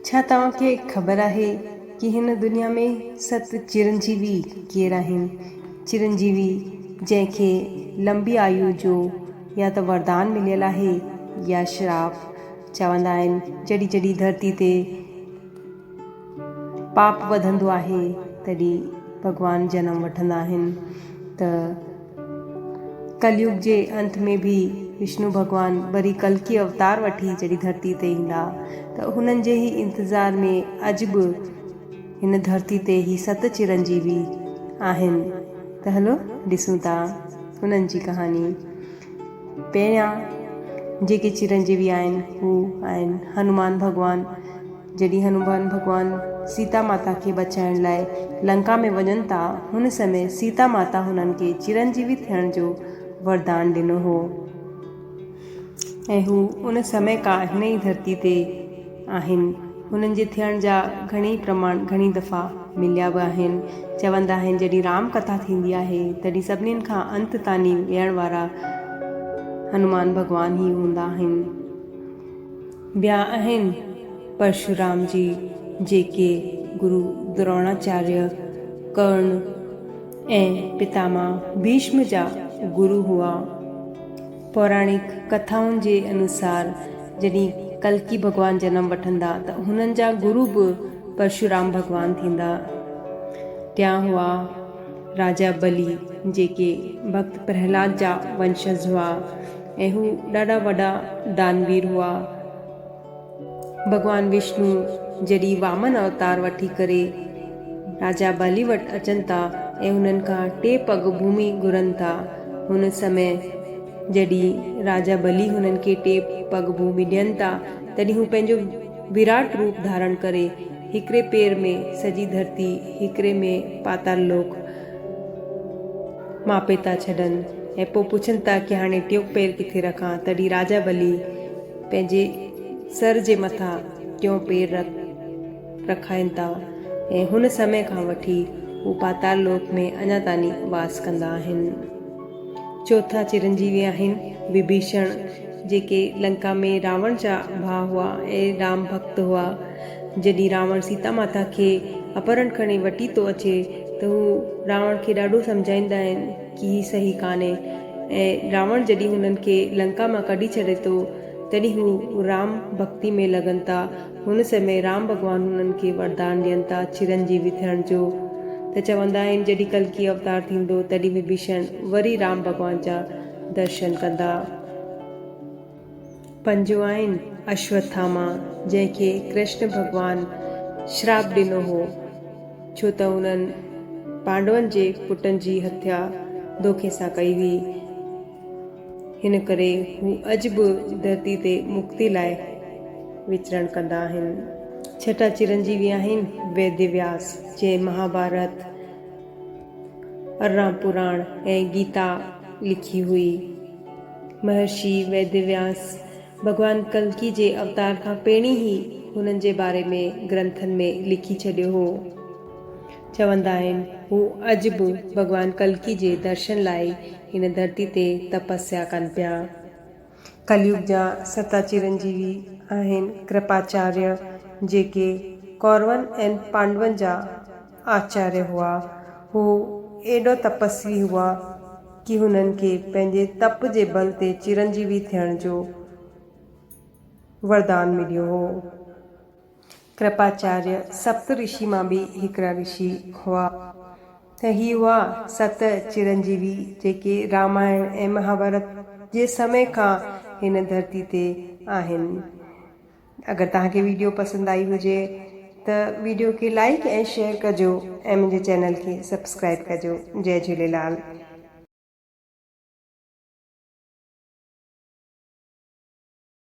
ڇا توهان کي خبر آهي ڪي هن دنيا ۾ ست چرنجيوي ڪير آهن؟ چرنجيوي جنهن کي لمبي آيو جو يا ته وردان مليل آهي يا شراپ. چوندا آهن جڏهن جڏهن ڌرتي تي پاپ وڌندو آهي تڏهن ڀڳوان جنم وٺندا آهن ته ڪليگ جي انت ۾ به وشنو ڀڳوان وري ڪلڪي اوتار وٺي جڏهن ڌرتي تي ايندا ته هنن جي ئي انتظار ۾ اڄ به هن ڌرتي تي هي ست چرنجيوي آهن ته هلو ڏسون ٿا انهن جي ڪهاڻي. پهريان جيڪي چرنجيوي آهن هو آهن هنومان ڀڳوان. جڏهن هنومان ڀڳوان سيتا ماتا کي بچائڻ لاء لنڪا ۾ وڃن ٿا، هن سمي سيتا ماتا هنن کي چرنجيوي ٿيڻ جو وردان ڏنو هو ۽ هو ان سمي کان هن ئي ڌرتي تي آهن. هنن جي ٿيڻ جا گهڻيئي پرماڻ گهڻي دفعا مليا به آهن. چوندا آهن جڏهن رام ڪٿا ٿيندي آهي، تڏهن سڀنين کان انت تاني ويهڻ وارا هنومان ڀڳوان ئي هوندا آهن. ٻيا آهن پرشورام جي، جيڪي گرو دروڻاچاريه، ڪرڻ ۽ پتاما ڀيشم جا گرو هئا. پوراڻڪ ڪٿائن جي انوسار جڏهن ڪلڪي ڀڳوان جنم وٺندا ته هنن جا گرو به پرشورام ڀڳوان ٿيندا. ٽيان هئا راجا بلي، جيڪي ڀڳت پرهلاد جا ونشج هئا. ۽ هو ڏاڍا وڏا دانوير هئا. ڀڳوان وشنو جڏهن وامن اوتار وٺي ڪري راجا بلي وٽ اچن ٿا ۽ هنن کان ٽي پڳ ڀومي گهرن ٿا. هن سمي جڏهن راجا بلي هنن کي ٽي پڳ ڀومي ڏين ٿا، تڏهن هو پنهنجو وراٽ روپ ڌارڻ ڪري هڪڙي پير ۾ سڄي ڌرتي، هڪڙي ۾ پاتال لوڪ، ماپي ٿا ڇڏن ۽ پوء پڇن ٿا ڪي هاڻي ٽيون پير ڪٿي رکان؟ تڏهن راجا ٻلي پنهنجي سر جي مٿان ٽيون پير رکائين ٿا ۽ هن سمي کان وٺي هو پاتال لوڪ ۾ اڃا تائين واس ڪندا آهن. چوٿا چرنجيوي آهن وڀيشڻ، جيڪي لنڪا ۾ راوڻ جا ڀاء هئا ۽ رام ڀڳت هئا. جڏهن راوڻ سيتا ماتا کي اپهرڻ کڻي وٺي ٿو اچي ته هو راوڻ کي ڏاڍو سمجهائيندا آهن ڪي هي صحيح ڪانهي ۽ راوڻ جڏهن هنن کي لنڪا مان ڪڍي ڇڏي ٿو تڏهن هو رام ڀڳتي ۾ لڳن ٿا. هن سمي رام ڀڳوان هنن کي وردان ڏين ٿا چرنجيوي ٿيڻ جو ته چوندا آهن جڏهن ڪلڪي اوتار ٿيندو تڏهن وڀيشڻ وري رام ڀڳوان جا درشن ڪندا. پنجون آهن اشوٿاما جنهن کي ڪرشن ڀڳوان شراپ ڏنو هو ڇو ته هنن پانڊون جي پٽن جي هتيا دوکي سان ڪئي هئي. هن ڪري هو اڄ به ڌرتي تي مڪتي لاء وچرڻ ڪندا آهن. ڇٽا چرنجيوي آهن ويد وياس جنهن مهاڀارت، ارڙهن پراڻ ۽ گيتا لکي هئي. مهرشي ويد وياس ڀڳوان ڪلڪي جي اوتار کان پهرين ئي هنن جي باري ۾ گرنٿن ۾ لکي ڇڏيو هو. چوندا آهن هو اڄ به ڀڳوان ڪلڪي جي درشن لاء هن ڌرتي تي تپسيا ڪن پيا. ڪليوگ جا ستا چرنجيوي آهن ڪرپاچاريه جيڪي ڪورون ۽ پانڊون جا آچاريه هئا. هو ايڏو تپسوي هئا ڪي هنن کي پنهنجي تپ جي بل تي چرنجيوي ٿيڻ جو وردان مليو هو. ڪرپاچاريه سپت رشي مان به هڪڙا رشي هئا. ته هي هئا ست چرنجيوي جيڪي رامائڻ ۽ مهاڀارت جي سمي کان هن ڌرتي تي آهن. اگر توهان کي ويڊيو پسند آئي هجي ته ويڊيو کي لائيڪ ۽ شيئر ڪجو ۽ منهنجي چينل کي سبسڪرائيب ڪجو. جئي جهوليلال.